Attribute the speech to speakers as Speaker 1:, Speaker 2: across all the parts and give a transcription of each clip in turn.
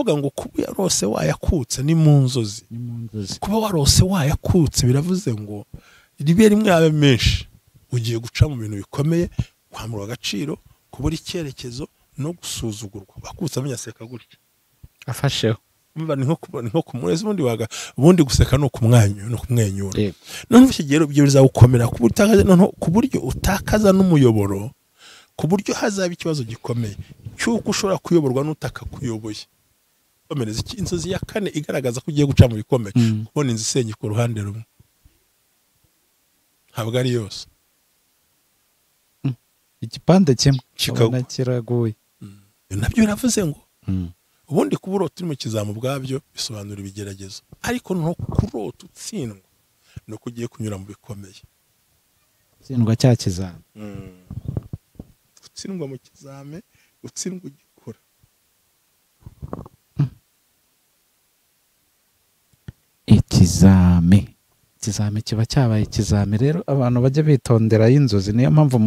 Speaker 1: Ukuvuga ngo kuba yarose wayakutse ni mu nzozi. Kuba warose wayakutse biravuze ngo ribe rimwe abe menshi, ugiye guca mu bintu bikomeye, kwamura agaciro, kubura icyerekezo no gusuzugurwa. Bakutse amenyaseka gutya
Speaker 2: afasheho.
Speaker 1: Umva ni nko kumureza ubundi waga ubundi guseka no kumwanyu no kumwenyura. None ikigero byo bizagukomera kubutakaza, none ku buryo utakaza n'umuyoboro, ku buryo hazaba ikibazo gikomeye cyuko ushobora kuyoborwa n'utaka kuyoboye. Komereza inzozi ya kane igaragaza ko ugiye guca mu bikomeye, kubona inzu isenye ku ruhande rumwe, ntabwo ari yose.
Speaker 2: Igipande kimwe kikabona kiraguye.
Speaker 1: Nabyo biravuze ngo ubundi kuburota uri mu kizamu bwabyo bisobanura ibigeragezo, ariko no kurota utsindwa no kugiye kunyura mu bikomeye.
Speaker 2: Tsindwa cya kizame.
Speaker 1: Gutsindwa mu kizame, gutsindwa ugikora.
Speaker 2: Ikizame. Ikizame kiba cyabaye ikizame. Rero abantu bajya bitondera y'inzozi, niyo mpamvu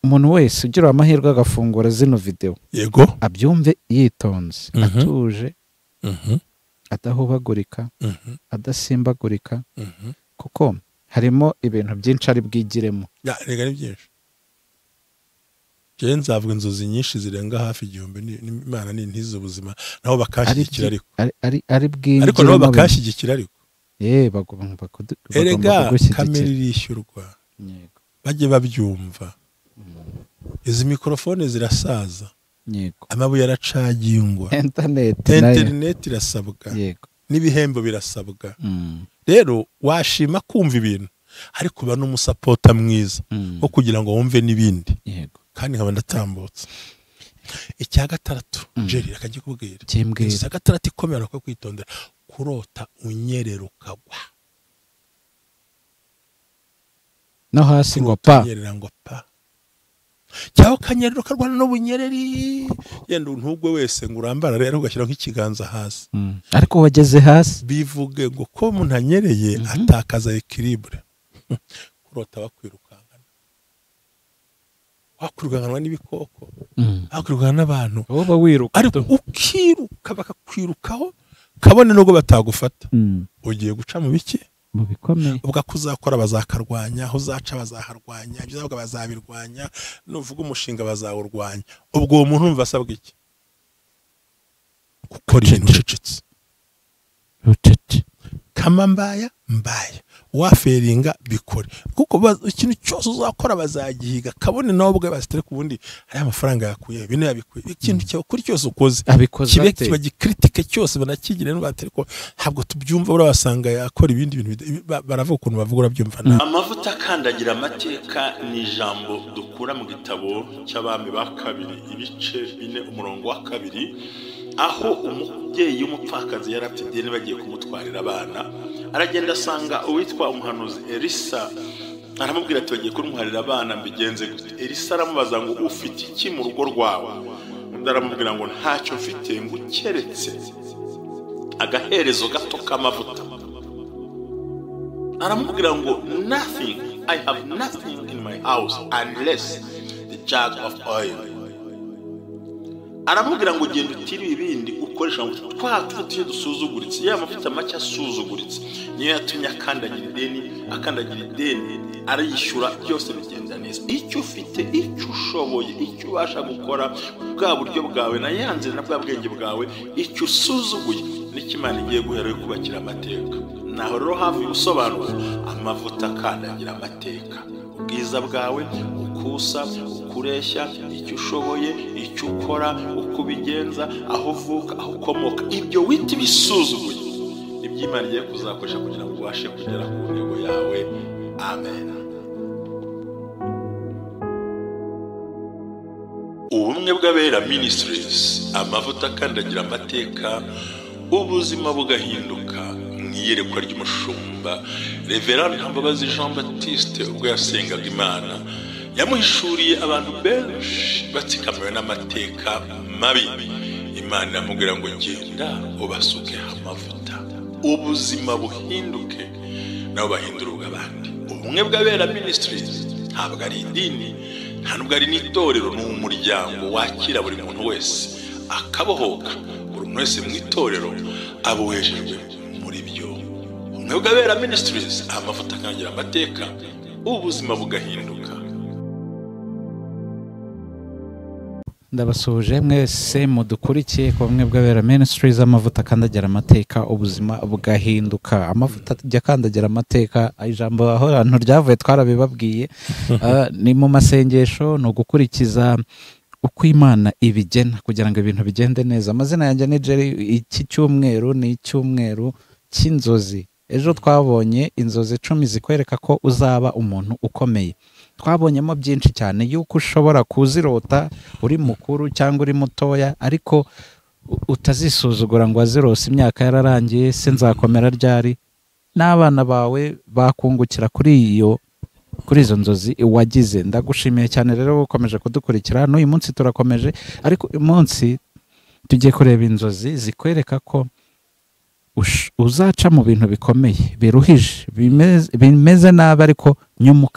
Speaker 2: umuntu wese ugira amahirwe agafungura zino video,
Speaker 1: yego,
Speaker 2: abyumve yitonze, atuje, adahubagurika, adasimbagurika, kuko harimo ibintu byinshi ari bwigiremo.
Speaker 1: Rega ni byinshi. Je nzavuga inzozi nyinshi zirenga hafi 1000 n'Imana ni ntizo ubuzima, naho bakashyigikira ariko
Speaker 2: ari bwigiremo,
Speaker 1: ariko nabo bakashyigikira ariko
Speaker 2: bagomba
Speaker 1: kugushyigikira. Kamera irishyurwa, bajye babyumva. Izi mikrofone zirasaza, amabuye aracagingwa, internet irasabwa, n'ibihembo birasabwa. Rero washima kumva ibintu, ariko ba n'umusapota mwiza wo kugira ngo wumve n'ibindi. Kandi nkaba ndatambutse. Icya gatandatu, Jerry akajya kubwira icya gatandatu ikomera ko kwitondera, kurota unyerera ukagwa
Speaker 2: no hasi ngo pa,
Speaker 1: unyerera ngo pa, cyangwa ukanyerera ukarwana n'ubunyereri, yenda ntugwe wese ngo urambara rero ugashyira nk'ikiganza hasi,
Speaker 2: ariko wageze hasi
Speaker 1: bivuge ngo ko umuntu anyereye atakaza equilibre. Kurota bakwirukankana, wakwirukanwa n'ibikoko, wakwirukanwa n'abantu,
Speaker 2: wowe wiruka,
Speaker 1: ariko ukiruka bakakwirukaho kabone nubwo batagufata. Ugiye guca mu biki?
Speaker 2: Mu bikomeye.
Speaker 1: Ubwo kuzakora bazakarwanya, aho uzaca bazaharwanya, ibyo uzavuga bazabirwanya, nuvuga umushinga bazawurwanya. Ubwo uwo muntu umva asabwa iki? Gukora ibintu ucecetse. Kama mbaya mbaya, waferinga bikore, kuko ikintu cyose uzakora bazagihiga, kabone nawe ubwe bazitare ku bundi hari amafaranga yakuye bino yabikuye. Ikintu cyawe kuri cyose ukoze kibe kiba gikritike cyose banakigire n'batari ko ntabwo tubyumva, urabasanga yakora ibindi bintu baravuga ukuntu bavuga urabyumva. Amavuta akandagira amateka ni ijambo dukura mu gitabo cy'abami ba kabiri ibice 4 umurongo wa 2, aho umubyeyi w'umupfakazi yarafite ideni bagiye kumutwarira abana, aragenda asanga uwitwa umuhanuzi Elisa, aramubwira ati bagiye kumutwarira abana mbigenze gute? Elisa aramubaza ngo ufite iki mu rugo rwawe? Undi aramubwira ngo ntacyo mfite, ngo keretse agaherezo gato k'amavuta. Aramubwira ngo nothing, I have nothing in my house unless the jug of oil. Aramubwira ngo genda utire ibindi ukoresha amavuta twa tuvuta dusuzuguritse, ya mavuta make asuzuguritse niyo yatumye akandagira ideni, akandagira ideni arayishyura, byose bigenda neza. Icyo ufite, icyo ushoboye, icyo ubasha gukora, bwa buryo bwawe na yanze na bwa bwenge bwawe, icyo usuzuguye nicyo Imana igiye guhera yo kubakira amateka. Naho rero hafi ubusobanuro, amavuta akandagira amateka, ubwiza bwawe, ukusa, ukureshya, icyo ushoboye, icyo ukora, uko ubigenza, aho uvuka, aho ukomoka, ibyo wita ibisuzuguye nibyo Imana igiye kuzakoresha kugira ngo ubashe kugera ku ntego yawe. Amen. Ubumwe bw'Abera Ministries, amavuta akandagira amateka, ubuzima bugahinduka. Mu iyerekwa ry'umushumba Reverend Ntambabazi Jean Baptiste, ubwo yasengaga Imana, yamuhishuriye abantu benshi batsikamiwe n'amateka mabi. Imana iramubwira ngo genda ubasuke amavuta, ubuzima buhinduke, nabo bahindura ubw'abandi. Ubumwe bw'Abera Ministries ntabwo ari idini, nta nubwo ari n'itorero, ni umuryango wakira buri muntu wese akabohoka. Buri Umuntu wese mu itorero aba uwejejwe muri byo. Ubumwe bw'Abera Ministries, amavuta akangira amateka, ubuzima bugahinduka.
Speaker 2: Ndabasuhuje mwese mudukurikiye ku Bumwe bw'Abera Ministries, amavuta akandagira amateka, ubuzima bugahinduka. Amavuta ajya akandagira amateka, ijambo aho hantu ryavuye twarabibabwiye. Ni mu masengesho, ni ugukurikiza uko Imana ibigena kugira ngo ibintu bigende neza. Amazina yanjye ni Jerry. Iki cyumweru ni icyumweru cy'inzozi. Ejo twabonye inzozi 10 zikwereka ko uzaba umuntu ukomeye. Twabonyemo byinshi cyane yuko ushobora kuzirota uri mukuru cyangwa uri mutoya, ariko utazisuzugura ngo wazirose imyaka yararangiye, se nzakomera ryari. N'abana bawe bakungukira kuri izo nzozi wagize. Ndagushimiye cyane rero ukomeje kudukurikira. N'uyu munsi turakomeje, ariko uyu munsi tugiye kureba inzozi zikwereka ko uzaca mu bintu bikomeye, biruhije, bimeze nabi, ariko nyuma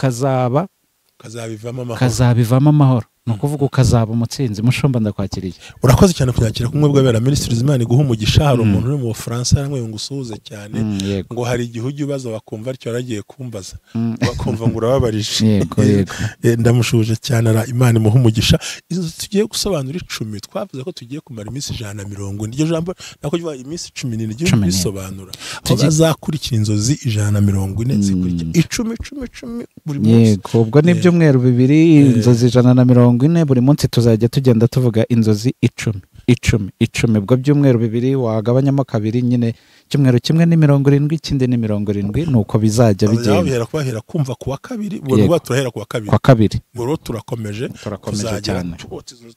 Speaker 2: ukazabivamo amahoro. Ni ukuvuga ukazaba umutsinzi. Mushumba, ndakwakiriye.
Speaker 1: Urakoze cyane kunyakira kumwe bw'Abera Ministries. Imana iguha umugisha. Hari umuntu uri mu Bufaransa yaranyweye ngo usuhuze cyane, ngo hari igihe ujya ubaza bakumva aricyo yaragiye kumbaza, bakumva ngo urababarije.
Speaker 2: Yego yego,
Speaker 1: ndamushuje cyane, Imana imuha umugisha. Izo tugiye gusobanura 10, twavuze ko tugiye kumara iminsi 140. Iryo jambo nako kivuga iminsi 14 igiye kubisobanura. Aho bazakurikira inzozi 140 zikurikira 10 10 10 buri munsi.
Speaker 2: Yego, ubwo ni ibyumweru 2, inzozi 140 buri munsi tuzajya tugenda tuvuga inzozi 10 10 10. Ubwo byumweru 2 wagabanyamo kabiri nyine, cyumweru kimwe ni 70, ikindi ni 70, nuko bizajya bigenda.
Speaker 1: Bahera kubahera kumva kuwa kabiri, ubwo turahera kuwa kabiri.
Speaker 2: Kwa kabiri.
Speaker 1: Ubwo turakomeje
Speaker 2: cyane.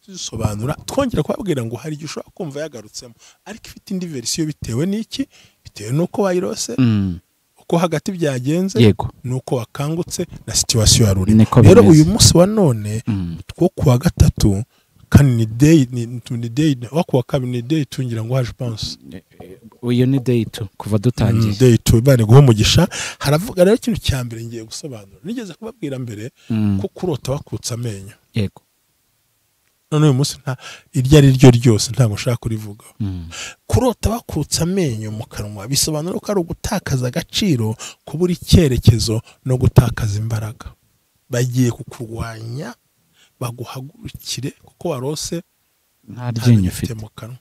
Speaker 1: Tuzisobanura, twongera kubabwira ngo hari igihe ushobora kumva yagarutsemo, ariko ifite indi version bitewe n'iki? Bitewe nuko wayirose, uko hagati byagenze, nuko wakangutse na situation yaruri. Rero uyu munsi wa none two kuwa gatatu, kandi ni day ni day wa kuwa kabiri, ni day tungira ngo haje pense.
Speaker 2: Uyu ni day 2 kuva dutangiye.
Speaker 1: Day 2 bane guha umugisha. Haravuga rero ikintu cya mbere ngiye gusobanura. Nigeze kubabwira mbere ko kurota wakutsa amenyo.
Speaker 2: Yego.
Speaker 1: None uyu munsi nta iryo ari ryo ryose ntabwo nshaka kurivuga. Kurota bakutsa amenyo mu kanwa bisobanura ko ari ugutakaza agaciro, kubura icyerekezo no gutakaza imbaraga. Bagiye kukurwanya baguhagurukire kuko warose
Speaker 2: nta ryinyo ufite
Speaker 1: mu kanwa.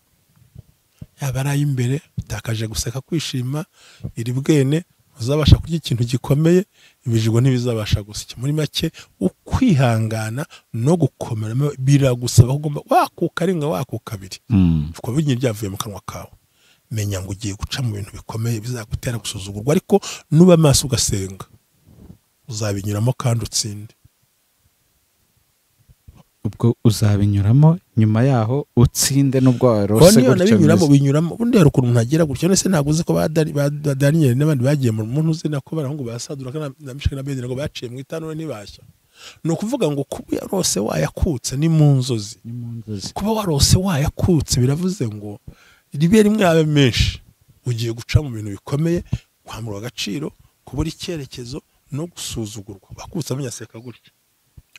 Speaker 1: Yaba ari ay'imbere, utakaje guseka, kwishima, iri bwene uzabasha kurya ikintu gikomeye, ibijigo ntibizabasha gusya. Muri make ukwihangana no gukomera biragusaba kugomba wakuka rimwe wakuka kabiri, kuko binyi byavuye mu kanwa kawe. Menya ngo ugiye guca mu bintu bikomeye bizagutera gusuzugurwa, ariko nuba amaso ugasenga uzabinyuramo kandi utsinde.
Speaker 2: Ubwo uzabinyuramo nyuma yaho utsinde nubwo warose
Speaker 1: gutyo. Binyuramo ubundi hari ukuntu umuntu agera gutyo. None se ntabwo uzi ko ba Daniel n'abandi bagiye mu muntu uzi nako barahungu basadura na Mishaki na Abednego baciye mu itanura ntibashya. Ni ukuvuga ngo kuba yarose wayakutse ni mu nzozi. Kuba warose wayakutse biravuze ngo ribe rimwe abe menshi, ugiye guca mu bintu bikomeye, kwamura agaciro, kubura icyerekezo no gusuzugurwa. Bakutse amenyaseka gutya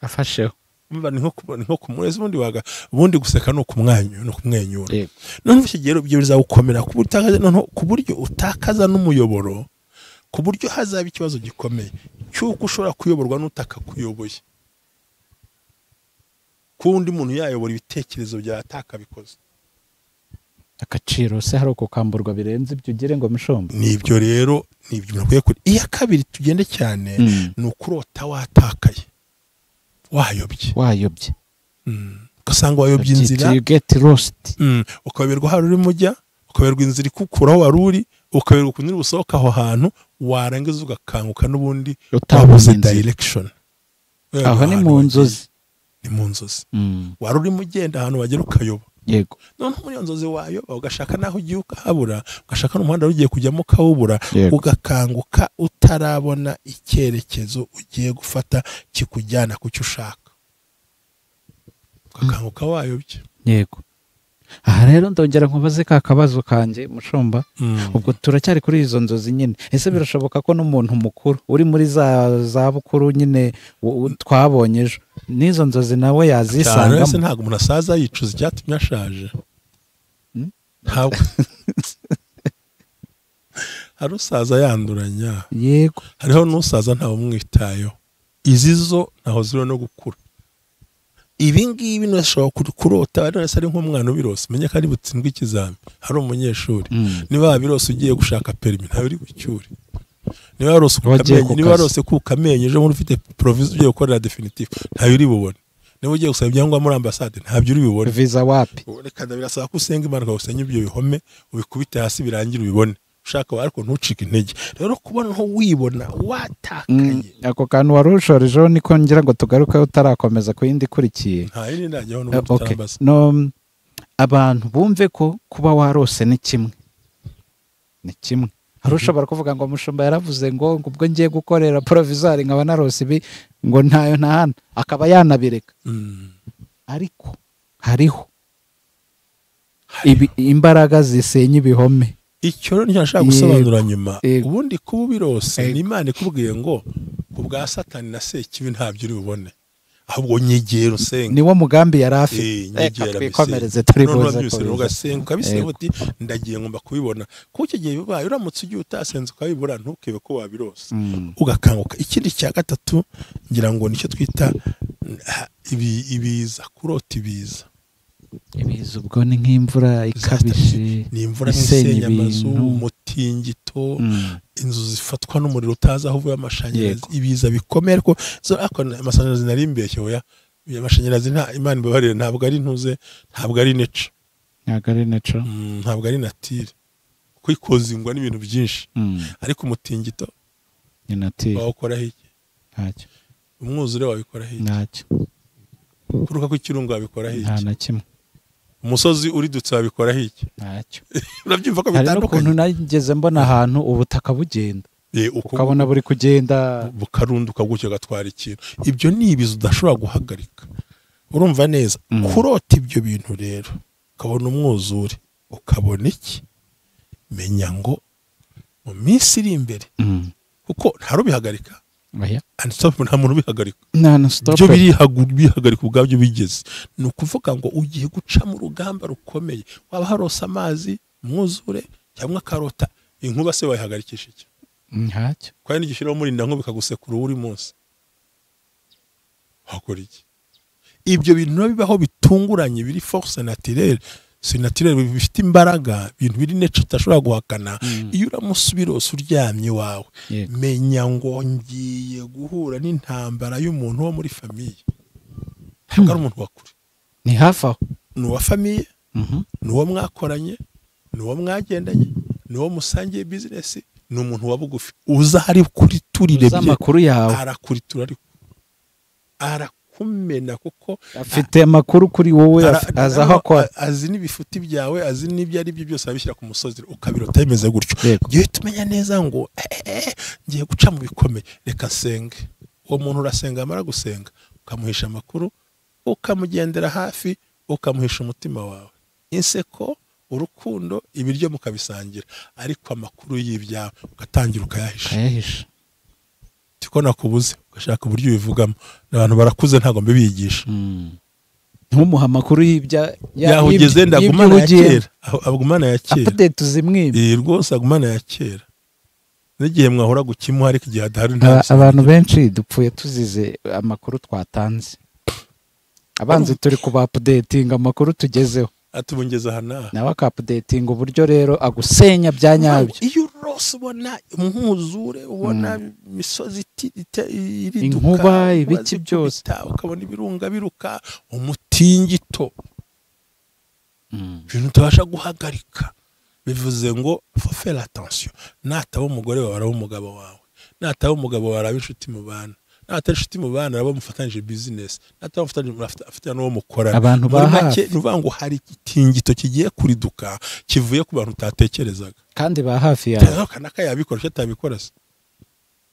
Speaker 2: afasheho.
Speaker 1: Mba ni nko kumureza ubundi waga ubundi guseka no kumwanyu no kumwenyura. None ikigero byo bizagukomera kubutakaza, none ku buryo utakaza n'umuyoboro, ku buryo hazaba ikibazo gikomeye cyuko ushobora kuyoborwa n'utaka kuyoboye. Kundi muntu yayobora ibitekerezo bya atakabikoze.
Speaker 2: Agaciro se hari ukukamburwa birenze ibyo ugere ngo mushomba.
Speaker 1: Nibyo rero nibyo nakwiye kuri. Iya kabiri tugende cyane ni ukurota watakaye. Wayobye. Ugasanga wayobye inzira.
Speaker 2: You get lost.
Speaker 1: Ukaberwa hari uri mujya, ukaberwa inzira ikukuraho wari uri, ukaberwa ukuntu uri busohoka aho hantu, warangiza ugakanguka n'ubundi wabuze direction.
Speaker 2: Aho ni mu nzozi.
Speaker 1: Ni mu nzozi. Wari urimo ugenda ahantu wagera ukayoba.
Speaker 2: Yego.
Speaker 1: None muri iyo nzozi wayoba ugashaka naho ugiye ukahabura, ugashaka n'umuhanda ugiye kujyamo ukawubura, ugakanguka utarabona icyerekezo ugiye gufata kikujyana ku cyo ushaka. Ugakanguka wayobye.
Speaker 2: Yego. Aha rero ndongera nkubaze ka kabazo kanjye mushumba, ubwo turacyari kuri izo nzozi nyine. Ese birashoboka ko n'umuntu mukuru uri muri za bukuru nyine twabonye ejo n'izo nzozi nawe yazisangamo?
Speaker 1: Ese ntabwo umuntu asaza yicuza icyatumye ashaje? Ntabwo hari usaza yanduranya.
Speaker 2: Yego.
Speaker 1: Hariho n'usaza ntawe umwitayeho. Izi zo ntaho ziriho no gukura. Ibi ngibi nashobora kurota ari wese ari nk'umwana ubirose, menye ko ari butsindwe ikizami, hari umunyeshuri. Niba wabirose ugiye gushaka permis ntawe uri bucyure. Niba warose kukamenya, niba warose kukamenya ejo muri ufite proviso ugiye gukorera definitive ntawe uri bubone. Niba ugiye gusaba ibyangombwa muri ambasade ntabyo uri bubone.
Speaker 2: Visa wapi?
Speaker 1: Reka birasaba ko usenga Imana ukagusenya ibyo bihome ubikubite hasi birangire ubibone. Ushaka ariko ntucike intege. Rero kubona aho wibona watakaye.
Speaker 2: Ako kantu warushorejeho niko ngira ngo tugaruke utarakomeza ku yindi ikurikiye.
Speaker 1: Nta yindi ndajyaho n'ubu tutambaza.
Speaker 2: No, abantu bumve ko kuba warose ni kimwe. Ni kimwe. Hari ushobora kuvuga ngo mushumba yaravuze ngo ubwo ngiye gukorera provisoire nkaba narose ibi ngo ntayo ntahana, akaba yanabireka. Ariko hariho imbaraga zisenya ibihome.
Speaker 1: Icyo rero nicyo nshaka gusobanura nyuma. Ubundi kuba ubirose ni Imana ikubwiye ngo ku bwa Satani na Sekibi ntabyo uri bubone, ahubwo nyegera usenge.
Speaker 2: Niwo mugambi yari afite.
Speaker 1: Nyegera
Speaker 2: twikomereze turi buze
Speaker 1: ugasenga ukabisenga uti ndagiye ngomba kubibona. Kuko icyo gihe bibaye uramutse ugiye utasenze ukabibura ntukebe ko wabirose, ugakanguka. Ikindi cya gatatu ngira ngo nicyo twita ibiza, kurota ibiza.
Speaker 2: Ibiza ubwo ni nk'imvura ikabije,
Speaker 1: ni imvura isenya amazu, umutingito, inzu zifatwa n'umuriro utazi aho uvuye, amashanyarazi, ibiza bikomeye. Ariko amashanyarazi nari mbeshye, oya, amashanyarazi nta Imana imbabarire, ntabwo ari ntuze, ntabwo ari nature,
Speaker 2: ntabwo ari nature,
Speaker 1: ntabwo ari natire, kuko ikozingwa n'ibintu byinshi. Ariko umutingito
Speaker 2: ni natire,
Speaker 1: wawukoraho iki?
Speaker 2: Ntacyo.
Speaker 1: Umwuzure wabikoraho iki?
Speaker 2: Ntacyo.
Speaker 1: Kuruka kw'ikirunga wabikoraho iki?
Speaker 2: Nta na kimwe.
Speaker 1: Umusozi uridutse wabikoraho iki?
Speaker 2: Ntacyo.
Speaker 1: Urabyumva ko bitandukanye.
Speaker 2: Hari n'ukuntu nageze mbona ahantu ubutaka bugenda, ukabona buri kugenda
Speaker 1: bukarunduka gutyo gatwara ikintu. Ibyo ni ibiza udashobora guhagarika. Urumva neza. Kurota ibyo bintu rero, ukabona umwuzure, ukabona iki, menya ngo mu minsi iri imbere, kuko ntarubihagarika. Unstop, nta muntu ubihagarika. Ibyo bihagarika ubwabyo bigeze. Ni ukuvuga ngo ugiye guca mu rugamba rukomeye. Waba harose amazi, umwuzure, cyangwa akarota inkuba, se wayihagarikisha iki?
Speaker 2: Ntacyo.
Speaker 1: Kandi n'igishyiraho umurinda nkuba bikagusekura uri munsi. Wakora iki? Ibyo bintu bibaho bitunguranye, biri force naturelle, c'est naturel, bifite imbaraga, ibintu biri nature utashobora guhakana. Iyo uramusubirose uryamye wawe, menya ngo ngiye guhura n'intambara y'umuntu wo muri famille. Ntabwo ari umuntu wa kure,
Speaker 2: ni hafi aho,
Speaker 1: ni uwa famille, ni uwo mwakoranye, ni uwo mwagendanye, ni uwo musangiye business, ni umuntu wa bugufi uza hari kuri turire
Speaker 2: bye amakuru yawe,
Speaker 1: arakuritura ariko arakumena, kuko
Speaker 2: afite amakuru kuri wowe, azi aho akora,
Speaker 1: azi n'ibifuti byawe, azi n'ibyo ari byo byose, abishyira ku musozi ukabirota bimeze gutyo. Gihe tumenya neza ngo ngiye guca mu bikomeye, reka senge. Uwo muntu urasenga, amara gusenga ukamuhisha amakuru, ukamugendera hafi, ukamuhisha umutima wawe, inseko, urukundo, ibiryo mukabisangira, ariko amakuru y'ibyawe ugatangira ukayahisha. Tiko nakubuze ugashaka uburyo ubivugamo. Abantu barakuze ntago mbibigisha.
Speaker 2: Ntumuha amakuru y'ibya
Speaker 1: yaho ugeze, ndagumana ya kera, agumana ya kera,
Speaker 2: update zimwibe
Speaker 1: rwose, agumana ya kera. N'igihe mwahora gukimuha ariko igihe adahari nta.
Speaker 2: Abantu benshi dupfuye tuzize amakuru twatanze. Abanzi turi kuba updating amakuru tugezeho,
Speaker 1: atubungeza hana
Speaker 2: nawe akaupdating uburyo rero agusenya bya nyabyo.
Speaker 1: Iyo urose ubona umwuzure, ubona imisozi iriduka,
Speaker 2: inkuba, ibiki byose,
Speaker 1: ukabona ibirunga biruka, umutingito, ibintu utabasha guhagarika, bivuze ngo faut faire attention. Nataba umugore wawe araba umugabo wawe, nataba umugabo wawe araba inshuti mu bana, nataba inshuti mu bana araba mufatanyije business, nataba mufatanyije n'uwo mukorana.
Speaker 2: Abantu
Speaker 1: ba hafi, ni ukuvuga ngo hari igitingito kigiye kuriduka kivuye ku bantu utatekerezaga,
Speaker 2: kandi ba hafi yawe.
Speaker 1: Kanaka yabikora icyo atabikora se.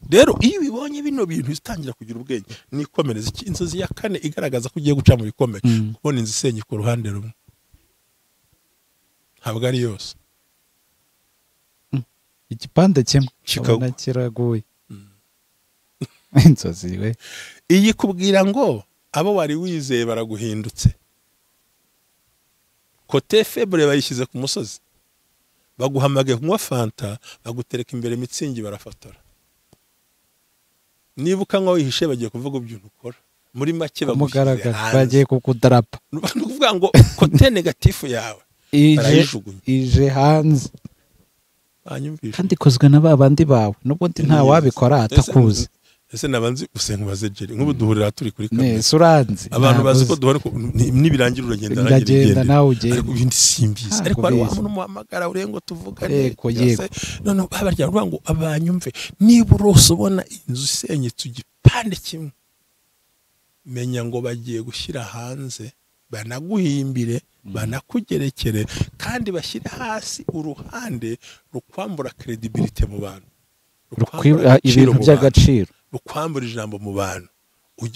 Speaker 1: Rero iyo ubibonye bino bintu utangira kugira ubwenge. Nikomereza inzozi ya kane igaragaza ko ugiye guca mu bikomeye, kubona inzu isenye ku ruhande rumwe, ntabwo ari yose.
Speaker 2: Igipande kimwe kikabona kiraguye. Inzozi we
Speaker 1: iyi kubwira ngo abo wari wizeye baraguhindutse. Côté faible bayishyize ku musozi. Baguhamagaye kunywa fanta, bagutereka imbere mitsingi barafotora. Niba ukanywa wihishe bagiye kuvuga ibyo ukora. Muri make
Speaker 2: bagushyize hanze. Bagiye kukudarapa.
Speaker 1: Ni ukuvuga ngo kote negatifu yawe barayijugunya.
Speaker 2: Ije hanze. Kandi ikozwe na ba bandi bawe n'ubundi nta wabikora atakuzi.
Speaker 1: Ese nabanzi gusenga baze Jerry nk'ubu duhurira turi kuri kamera.
Speaker 2: Nese uranzi.
Speaker 1: Abantu bazi ko duhora nibirangira uragenda
Speaker 2: ndagenda nawe ugenda.
Speaker 1: Ariko ibindi simbizi. Ariko hari wa muntu muhamagara urengo tuvugane.
Speaker 2: Yego yego.
Speaker 1: None babarya ruvuga ngo abanyumve niba urose ubona inzu isenyutse igipande kimwe, menya ngo bagiye gushyira hanze banaguhimbire banakugerekere kandi bashyire hasi uruhande rukwambura credibility mu bantu,
Speaker 2: ibintu by'agaciro,
Speaker 1: rukwambura ijambo mu bantu.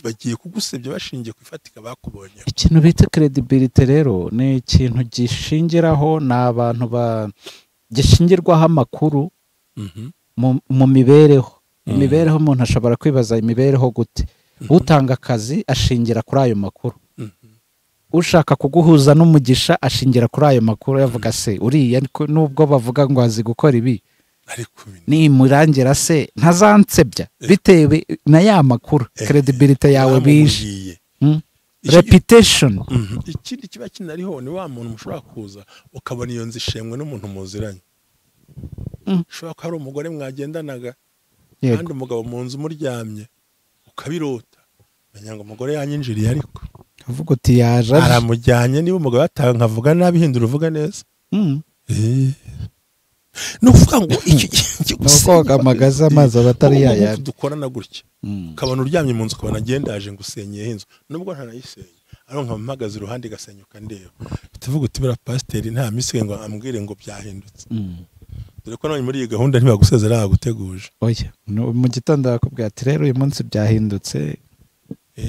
Speaker 1: Bagiye kugusebya bashingiye ku ifatika bakubonye.
Speaker 2: Ikintu bita credibility rero ni ikintu gishingiraho n'abantu gishingirwaho amakuru mu mibereho. Imibereho umuntu ashobora kwibaza imibereho gute. Utanga akazi ashingira kuri ayo makuru. Ushaka kuguhuza n'umugisha ashingira kuri ayo makuru, yavuga se uriya nubwo bavuga ngo azi gukora ibi nimurangira se ntazansebya, bitewe na ya makuru credibility yawe bishe reputation.
Speaker 1: Ikindi kiba kinariho ni wa muntu mushobora kuza ukabona iyo nzu ishemwe n'umuntu muziranye. Ushobora ko hari umugore mwagendanaga kandi umugabo mu nzu muryamye ukabirota, menya ngo umugore yanyinjiriye ariko
Speaker 2: avuga uti yaje
Speaker 1: aramujyanye. Niba umugabo yataha nkavuga nabi hindura uvuga neza. Ni ukuvuga ngo
Speaker 2: koga amagaza amazi aba atari yayandi
Speaker 1: dukorana gutya, ukabona uryamye mu nzu ukabona agenda yaje ngo usenyeho inzu nubwo ntanayisenye ariko nkaba mpagaze iruhande igasenyuka ndeba, tuvuga uti buriya pasiteri nta minsi ngo ambwire ngo byahindutse. Dore ko none muri iyi gahunda ntibagusezera baguteguje.
Speaker 2: Oya, mu gitondo bakubwira ati rero uyu munsi byahindutse.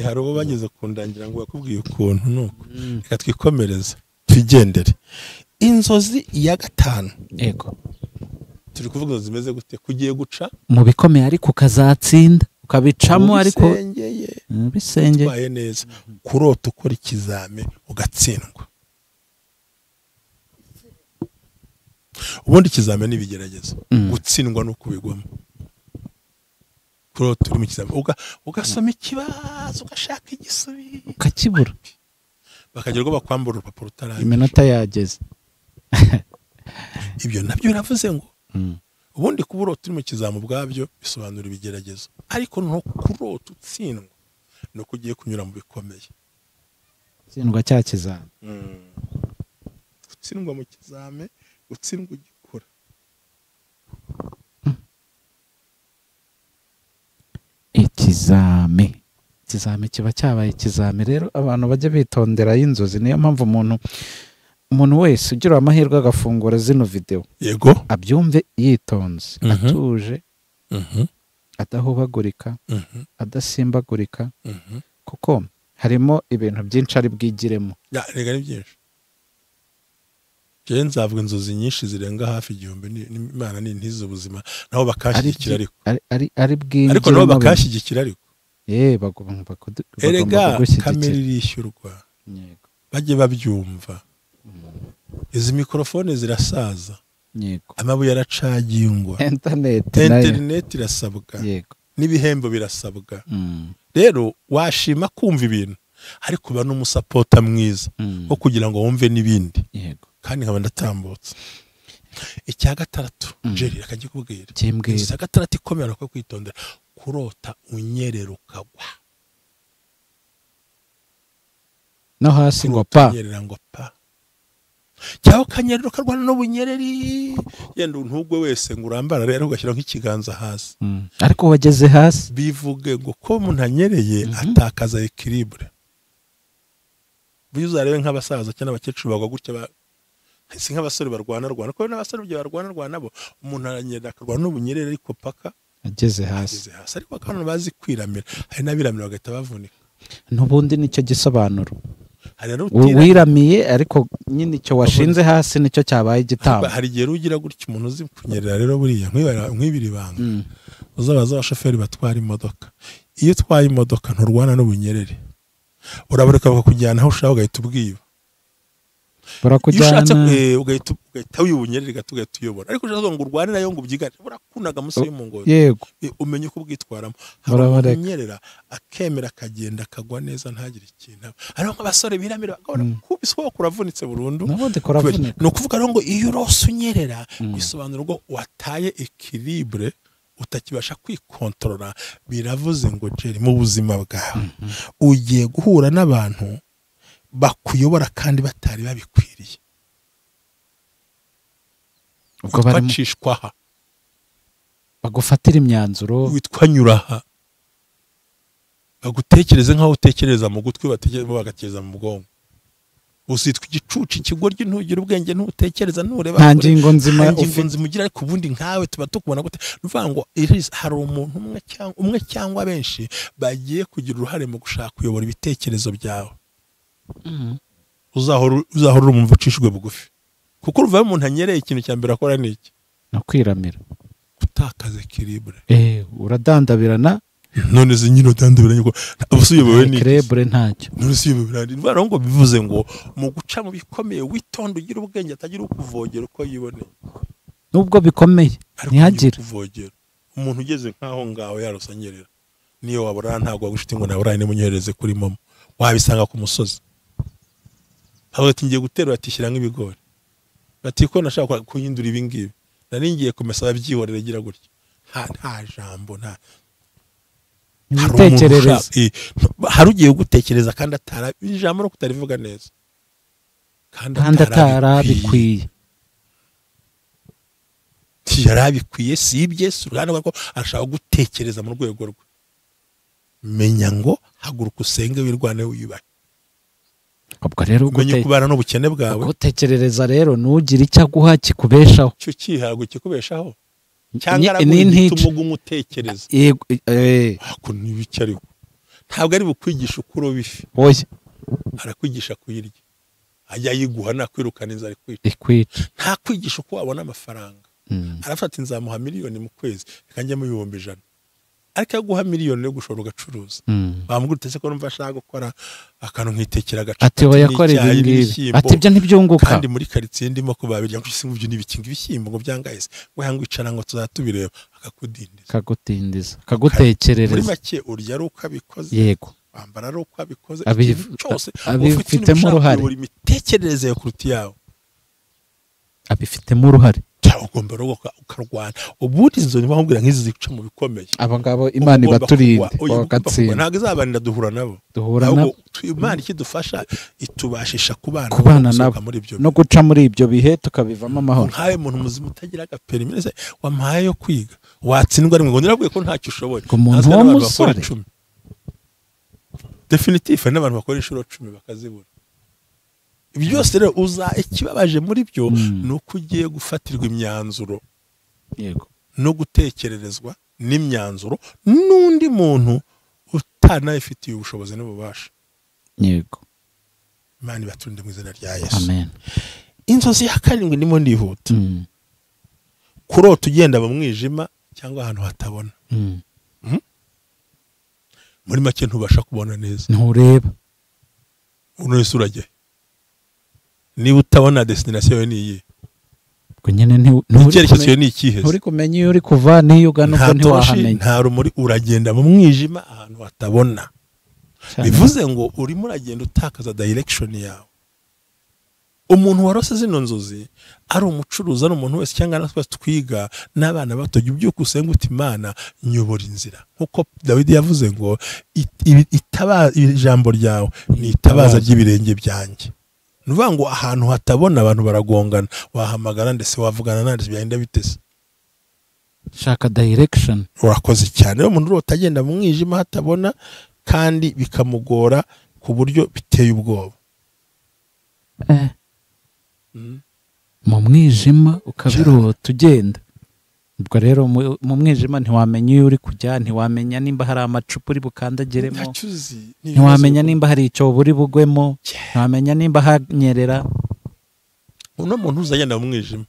Speaker 1: Hari uwo bageze kundangira ngo bakubwiye ukuntu nuko. Reka twikomereze twigendere. Inzozi ya gatanu.
Speaker 2: Yego.
Speaker 1: Turi kuvuga inzozi zimeze gute? Kugiye guca
Speaker 2: mu bikomeye ariko ukazatsinda, ukabicamo ariko bisengeye.
Speaker 1: Twaye neza. Kurota ukora ikizame ugatsindwa. Ubundi ikizame ni ibigeragezo. Gutsindwa no kubigwamo. Kurota uri mu kizame ugasoma ikibazo ugashaka igisubizo
Speaker 2: ukakibura,
Speaker 1: bakagera ubwo bakwambura urupapuro utarangije,
Speaker 2: iminota yageze.
Speaker 1: Ibyo nabyo biravuze ngo ubundi kuba urota uri mu kizame ubwabyo bisobanura ibigeragezo, ariko no kurota utsindwa ni uko ugiye kunyura mu bikomeye.
Speaker 2: Gutsindwa cya kizame,
Speaker 1: gutsindwa mu kizame, gutsindwa ugikora.
Speaker 2: Ikizame, ikizame kiba cyabaye ikizame. Rero abantu bajya bitondera y'inzozi. Niyo mpamvu umuntu wese ugira amahirwe agafungura zino video,
Speaker 1: yego,
Speaker 2: abyumve yitonze, atuje, adahubagurika, adasimbagurika, kuko harimo ibintu byinshi ari bwigiremo.
Speaker 1: Rega ni byinshi. Je nzavuga inzozi nyinshi zirenga hafi 1000 n'Imana ni ntizo ubuzima naho bakashyigikira ariko
Speaker 2: ari bwinjiremo,
Speaker 1: ariko nabo bakashyigikira ariko
Speaker 2: bagomba
Speaker 1: kugushyigikira. Kamera irishyurwa, yego, bajye babyumva. Izi mikrofone zirasaza,
Speaker 2: yego,
Speaker 1: amabuye aracagingwa, internet irasabwa,
Speaker 2: yego,
Speaker 1: n'ibihembo birasabwa. Rero washima kumva ibintu ariko ba n'umusapota mwiza wo kugira ngo wumve n'ibindi.
Speaker 2: Yego.
Speaker 1: Kandi nkaba ndatambutse. Icya gatandatu, Jerry akajya kubwira. Icya gatandatu ikomera ko kwitondera, kurota unyerera ukagwa.
Speaker 2: No hasi ngo pa.
Speaker 1: Unyerera ngo pa. Cyangwa ukanyerera ukarwana n'ubunyereri, yenda ntugwe wese ngo urambara rero ugashyira nk'ikiganza hasi.
Speaker 2: Ariko wageze hasi.
Speaker 1: Bivuge ngo ko umuntu anyereye atakaza equilibre. Bizarebe nk'abasaza cyangwa abakecuru bagwa gutya, si nk'abasore barwana rwana, kuko n'abasore byo barwana rwana nabo umuntu aranyerera akarwana n'ubunyerere ariko paka
Speaker 2: ageze hasi.
Speaker 1: Ariko akana bazi kwiramira, hari n'abiramira bagahita bavunika.
Speaker 2: N'ubundi nicyo gisobanuro. Wiramiye ariko nyine icyo washinze hasi nicyo cyabaye igitambo.
Speaker 1: Hari igihe ugira gutya umuntu uzi kunyerera rero buriya nk'ibiri banga. Uzabaza abashoferi batwara imodoka. Iyo utwaye imodoka nturwana n'ubunyerere. Urabareka bakakujyana aho ushaka ugahita ubwiba.
Speaker 2: Burakujyana
Speaker 1: ugahita wibunyerera gato ugahita uyobora. Ariko ushaka ngo urwane nayo ngo ubyigane, burakunaga munsi y'umugozi.
Speaker 2: Yego.
Speaker 1: Umenye uko ubwitwaramo. Hari unyerera akemera akagenda akagwa neza ntagire ikintu. Hariho nk'abasore biramira bakabona kubiswa kuravunitse burundu.
Speaker 2: Nabundi kuravunika.
Speaker 1: No kuvuga rero ngo iyo urose unyerera bisobanura ngo wataye equilibre, utakibasha kwikontorora. Biravuze ngo Jerry mu buzima bwawe ugiye guhura n'abantu bakuyobora kandi batari babikwiriye.
Speaker 2: Ubwo barimo
Speaker 1: bacishwaha
Speaker 2: bagufatira imyanzuro,
Speaker 1: witwa nyuraha, bagutekereze nkaho utekereza mu gutwi, bagatekereza mu bwonko. Usitwa igicucu, ikigoryi, ntugira ubwenge, ntutekereza, ntureba
Speaker 2: nta ngingo nzima
Speaker 1: ugira. Ariko ubundi nkawe tuba tukubona gute? Nuvuga ngo hari umuntu umwe cyangwa benshi bagiye kugira uruhare mu gushaka kuyobora ibitekerezo byawe. Uzahora umva ucishijwe bugufi, kuko uruva umuntu anyereye ikintu cya mbere akora ni iki?
Speaker 2: No kwiramira,
Speaker 1: gutakaza equilibre.
Speaker 2: Uradandabirana.
Speaker 1: None se nyine utandabiranye ko ubusuyobowe ni
Speaker 2: equilibre ntacyo.
Speaker 1: None se uyobowe ngo bivuze ngo mu guca mu bikomeye witonda, ugira ubwenge, atagira ukuvogera uko yiboneye.
Speaker 2: Nubwo bikomeye ntihagire
Speaker 1: ukuvogera. Umuntu ugeze nkaho ngaho yarusanyerera, niyo wabura ntabwo wagushite ngo nawe urane munyohereze kuri momo, wabisanga ku musozi. Aho ati ngiye gutera, batishyira nk'ibigori, bati ko nashaka kuhindura ibi ngibi, nari ngiye kumesa ababyihorera gira gutya. Nta jambo, nta
Speaker 2: ibitekerezo.
Speaker 1: Hari ugiye gutekereza kandi atara ijambo no kutarivuga neza,
Speaker 2: kandi atarabikwiye.
Speaker 1: Yarabikwiye si ibye, si uruganda ko arashaka gutekereza mu rwego rwe. Menya ngo haguruka usenge, wirwane, wiyubahe.
Speaker 2: Ubwo rero
Speaker 1: umenye kubana n'ubukene bwawe.
Speaker 2: Gutekerereza rero nugira icyo aguha kikubeshaho,
Speaker 1: cyo kihago kikubeshaho, cyangwa araguha umutekereza.
Speaker 2: Yego,
Speaker 1: ako nibiki ariko ntabwo ari bukwigisha uko uroba ifi.
Speaker 2: Oya,
Speaker 1: arakwigisha kuyirya, ajya yiguha nakwirukana inzara
Speaker 2: ikwica.
Speaker 1: Nta kwigisha uko wabona amafaranga. Arafata inzamuha miliyoni mu kwezi, reka njye mu 100,000. Ariko aguha miliyoni yo gushora ugacuruza. Bamubwira utese ko numva ashaka gukora akantu nkitekera agacupa,
Speaker 2: ati oya kora ibi ngibi, ati ibyo ntibyunguka.
Speaker 1: Kandi muri quartier ndimo ko babirya ngo ibyo nibikinga ibishyimbo ngo byangahise, ngo yanga icara ngo tuzatubireba, akakudindiza,
Speaker 2: akagutindiza, akagutekerereza.
Speaker 1: Muri make urya ari uko abikoze.
Speaker 2: Yego,
Speaker 1: wambara ari uko abikoze, cyose
Speaker 2: abifitemo uruhare.
Speaker 1: Imitekerereze yo kuruta yawe
Speaker 2: abifitemo uruhare.
Speaker 1: Ugomba ukarwana. Ubundi izo niba nkubwira nk'izi zica mu bikomeye.
Speaker 2: Aba ngabo Imana ibaturinde bagatsinda.
Speaker 1: Ntabwo izabanira duhura nabo. Imana ikidufasha itubashisha
Speaker 2: kubana nabo no guca muri ibyo bihe tukabivamo amahoro.
Speaker 1: Nkawe muntu muzima utagira agaperimi wampaye yo kwiga watsindwa rimwe ngo nirabwiye ko ntacyo ushoboye.
Speaker 2: Umuntu w'umusore
Speaker 1: definitive n'abantu bakora inshuro 10 bakazibura. Ibyo byose rero uza ikibabaje muri byo ni uko ugiye gufatirwa imyanzuro,
Speaker 2: yego,
Speaker 1: no gutekererezwa n'imyanzuro n'undi muntu utanayifitiye ubushobozi n'ububasha.
Speaker 2: Yego.
Speaker 1: Imana ibatunde mu izina rya Yesu.
Speaker 2: Amen.
Speaker 1: Inzozi ya karindwi ndimo ndihuta. Kurota ugenda mu mwijima cyangwa ahantu hatabona. Muri make ntubasha kubona neza.
Speaker 2: Ntureba.
Speaker 1: Uno urajya. Niba utabona destination yawe ni iyihe?
Speaker 2: Ubwo nyine
Speaker 1: icyerekezo ni ikihe?
Speaker 2: Nturi kumenya iyo uri kuva n'iyo ugana, ubwo ntiwahamenya.
Speaker 1: Nta rumuri, uragenda mu mwijima ahantu hatabona. Bivuze ngo urimo uragenda utakaza direction yawe. Umuntu warose zino nzozi ari umucuruzi, ari umuntu wese cyangwa natwe twiga n'abana bato, jya ubyuka usenga uti Imana nyobora inzira. Nkuko Dawidi yavuze ngo ijambo ryawe ni itabaza ry'ibirenge byanjye. Nuvuga ngo ahantu hatabona abantu baragongana, wahamagara ndetse wavugana nande byagenda bitese.
Speaker 2: Shaka direction.
Speaker 1: Urakoze cyane. Rero umuntu urota agenda mu mwijima hatabona kandi bikamugora ku buryo biteye ubwoba.
Speaker 2: Mu mwijima ukabirota ugenda. Ubwo rero mu mwijima ntiwamenya iyo uri kujya, ntiwamenya nimba hari amacupa uri bukandagiremo, ntiwamenya nimba hari icyobo uri bugwemo, ntiwamenya nimba hanyerera.
Speaker 1: Uno muntu uzagenda mu mwijima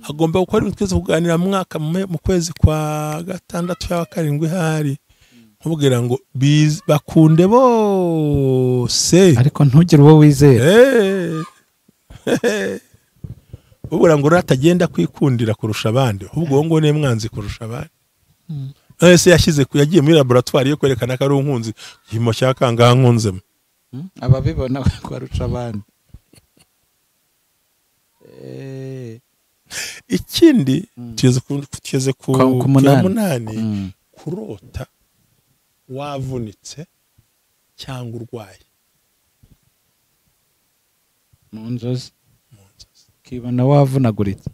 Speaker 1: agomba gukora ibintu twese kuganira mwaka mu kwezi kwa 6 cyangwa 7 hari nkubwira ngo bakunde bose,
Speaker 2: ariko ntugire uwo wizera.
Speaker 1: Ubura ngo ratagenda kwikundira kurusha abandi, ahubwo uwo ngo ni mwanzi kurusha abandi. Ese yashyize yagiye muri laboratoire yo kwerekana ko ari unkunzi, igipimo cya kangaha nkunzemo.
Speaker 2: Ababibona kwarusha abandi.
Speaker 1: Ikindi tugeze ku munani, kurota wavunitse cyangwa urwaye
Speaker 2: mu nzozi, ukibona wavunaguritse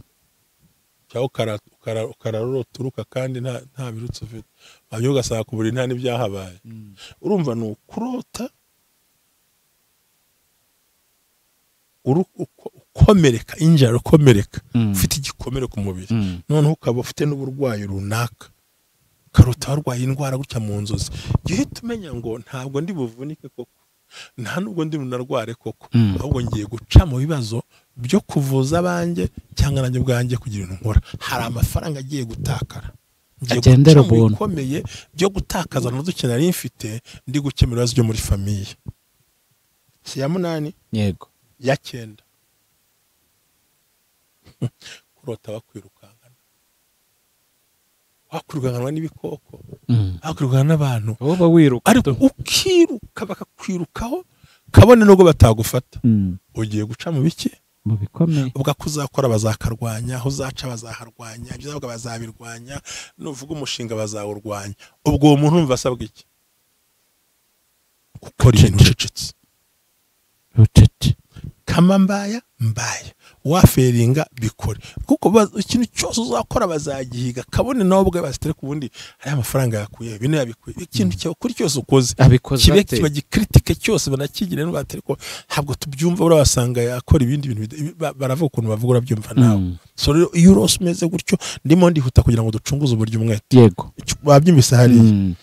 Speaker 1: cyangwa ukararota uruka kandi nta birutsi ufite, wajya ugasanga ku buriri nta n'ibyahabaye. Urumva ni ukurota ukomereka, injara ukomereka, ufite igikomere ku mubiri, noneho ukaba ufite n'uburwayi runaka, ukarota warwaye indwara gutya mu nzozi, jya uhita umenya ngo ntabwo ndi buvunike koko, nta nubwo ndi bunarware koko, ahubwo ngiye guca mu bibazo byo kuvuza abanjye cyangwa nanjye ubwanjye kugira ibintu nkora. Hari amafaranga agiye gutakara, ngiye guca mu bikomeye byo gutakaza n'uduke nari mfite ndi gukemura ibibazo byo muri famiye. Si ya munani?
Speaker 2: Yego.
Speaker 1: Ya cyenda, kurota bakwirukankana, wakwirukanwa n'ibikoko, wakwirukanwa n'abantu,
Speaker 2: wowe wiruka
Speaker 1: ariko ukiruka bakakwirukaho kabone nubwo batagufata. Ugiye guca mu biki?
Speaker 2: Mu bikomeye.
Speaker 1: Ubwo kuzakora bazakarwanya, aho uzaca bazaharwanya, ibyo uzavuga bazabirwanya, nuvuga umushinga bazawurwanya. Ubwo uwo muntu umva asabwa iki? Gukora ibintu ucecetse. Kama mbaya mbaya, waferinga bikore, kuko ikintu cyose uzakora bazagihiga, kabone nubwo bazitere ku bundi hari amafaranga yakuye, bino yabikuye, ikintu cyawe kuri cyose ukoze kibe kiba gikritike cyose banakigire n'ubatari ko ntabwo tubyumva, urabasanga yakora ibindi bintu baravuga ukuntu bavuga urabyumva nawe. So rero iyo urose umeze gutyo, ndimo ndihuta kugira ngo ducunguze uburyo umwete.
Speaker 2: Yego,
Speaker 1: babyumvise hariya.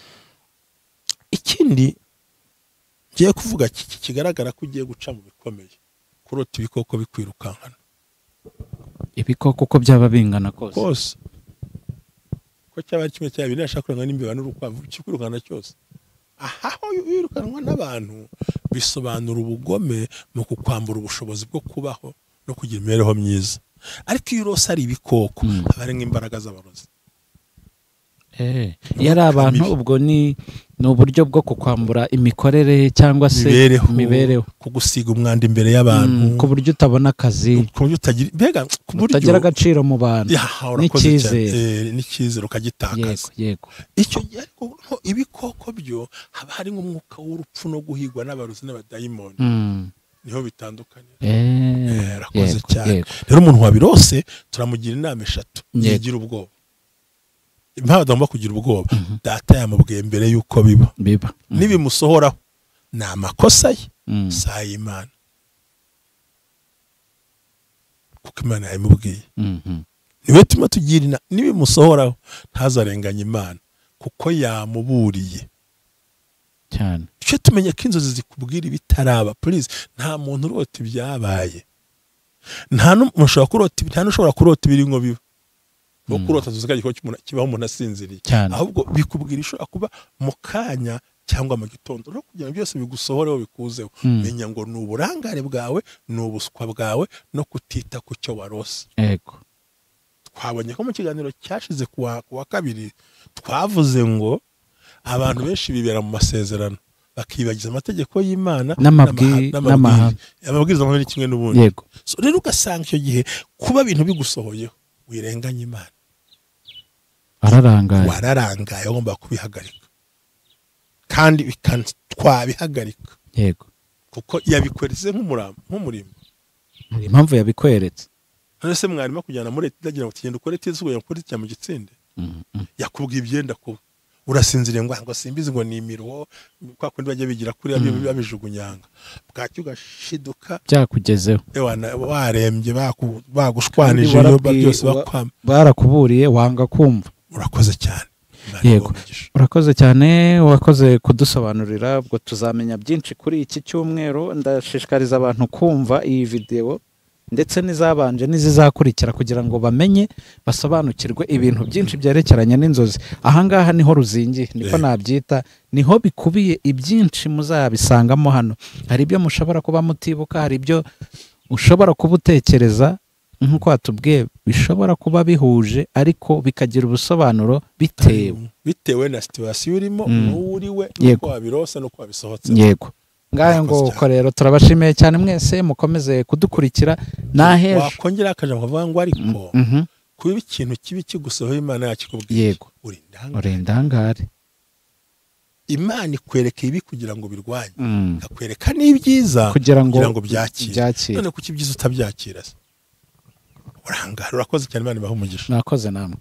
Speaker 1: Ikindi ngiye kuvuga kigaragara ko ugiye guca mu bikomeye, kurota ibikoko bikwirukankana.
Speaker 2: Ibikoko uko byaba bingana kose
Speaker 1: kose, ko cyaba kimwe cya bibiri ashaka kurangana n'imbeba n'urukwavu, kikwirukankana cyose. Aha ho wirukanwa n'abantu bisobanura ubugome mu kukwambura ubushobozi bwo kubaho no kugira imibereho myiza. Ariko iyo urose ari ibikoko aba ari nk'imbaraga z'abarozi.
Speaker 2: Iyo ari abantu ubwo ni uburyo bwo kukwambura imikorere cyangwa se imibereho,
Speaker 1: kugusiga umwanda imbere y'abantu,
Speaker 2: ku buryo utabona akazi,
Speaker 1: ku buryo utagira mbega, ku buryo
Speaker 2: utagira agaciro mu bantu, n'icyizere,
Speaker 1: n'icyizere ukagitakaza.
Speaker 2: Yego.
Speaker 1: Icyo gihe ariko ibikoko byo haba harimo umwuka w'urupfu no guhigwa n'abarozi n'abadayimoni, niho bitandukanira. Arakoze cyane. Rero umuntu wabirose turamugira inama eshatu yigira ubwoba. Impamvu agomba kugira ubwoba, data yamubwiye mbere yuko biba nibimusohoraho ni amakosa ye, si ay'Imana, kuko Imana yabimubwiye. Niwe tuma tugira inama, nibimusohoraho ntazarenganye Imana kuko yamuburiye
Speaker 2: cyane.
Speaker 1: Tujye tumenya ko inzozi zikubwira ibitaraba. Please, nta muntu urota ibyabaye, nta n'ushobora kurota ibiri ngo biba. No kurota tuzi ko kibaho umuntu asinziriye, ahubwo bikubwira ishobora kuba mu kanya cyangwa mu gitondo. No kugira ngo byose bigusohoreho bikuzeho, menya ngo ni uburangare bwawe, ni ubuswa bwawe no kutita ku cyo warose.
Speaker 2: Yego.
Speaker 1: Twabonye ko mu kiganiro cyashize ku wa kabiri twavuze ngo abantu benshi bibera mu masezerano bakibagiza amategeko y'Imana n'amabwiriza muri kimwe n'ubundi.
Speaker 2: Yego.
Speaker 1: So rero ugasanga icyo gihe kuba ibintu bigusohoyeho wirenganya Imana,
Speaker 2: wararangaye,
Speaker 1: wararangaye, ugomba kubihagarika, kandi twabihagarika.
Speaker 2: Yego,
Speaker 1: kuko yabikweretse nk'umurimo.
Speaker 2: Hari impamvu yabikweretse.
Speaker 1: None se mwarimu kujyana muri leta itagira ngo tugende ukore tizi ngo yakore cyangwa mu gitsinde, yakubwiye ibyenda kuba urasinziriye ngo simbizi ngo ni imiruho kwa kundi bajya bigira kuri babijugunyanga, bwacyo ugashiduka
Speaker 2: byakugezeho,
Speaker 1: warembye, bagushwanije byose bakwama,
Speaker 2: barakuburiye wanga kumva.
Speaker 1: Urakoze cyane.
Speaker 2: Yego, urakoze cyane, wakoze kudusobanurira. Ubwo tuzamenya byinshi kuri iki cyumweru. Ndashishikariza abantu kumva iyi video ndetse n'izabanje n'izizakurikira kugira ngo bamenye, basobanukirwe ibintu byinshi byerekeranye n'inzozi. Ahangaha niho ruzingiye, niko nabyita, niho bikubiye ibyinshi muzabisangamo hano. Hari ibyo mushobora kuba mutibuka, hari ibyo ushobora kuba utekereza nk'uko watubwiye bishobora kuba bihuje ariko bikagira ubusobanuro bitewe
Speaker 1: na situation urimo n'uriwe n'uko wabirose n'uko wabisohotse.
Speaker 2: Yego, ngayo ngo uko rero turabashimiye cyane mwese mukomeze kudukurikira nahejo.
Speaker 1: Wakongera akaja kuvuga ngo ariko kuba ikintu kibi kigusohoye Imana yakikubwiye.
Speaker 2: Yego, uri indangare.
Speaker 1: Imana ikwereka ibi kugira ngo birwanye, ikakwereka n'ibyiza kugira ngo byakire. None kuki ibyiza utabyakira se? Urangara. Urakoze cyane, Imana ibahe umugisha.
Speaker 2: Mwakoze namwe.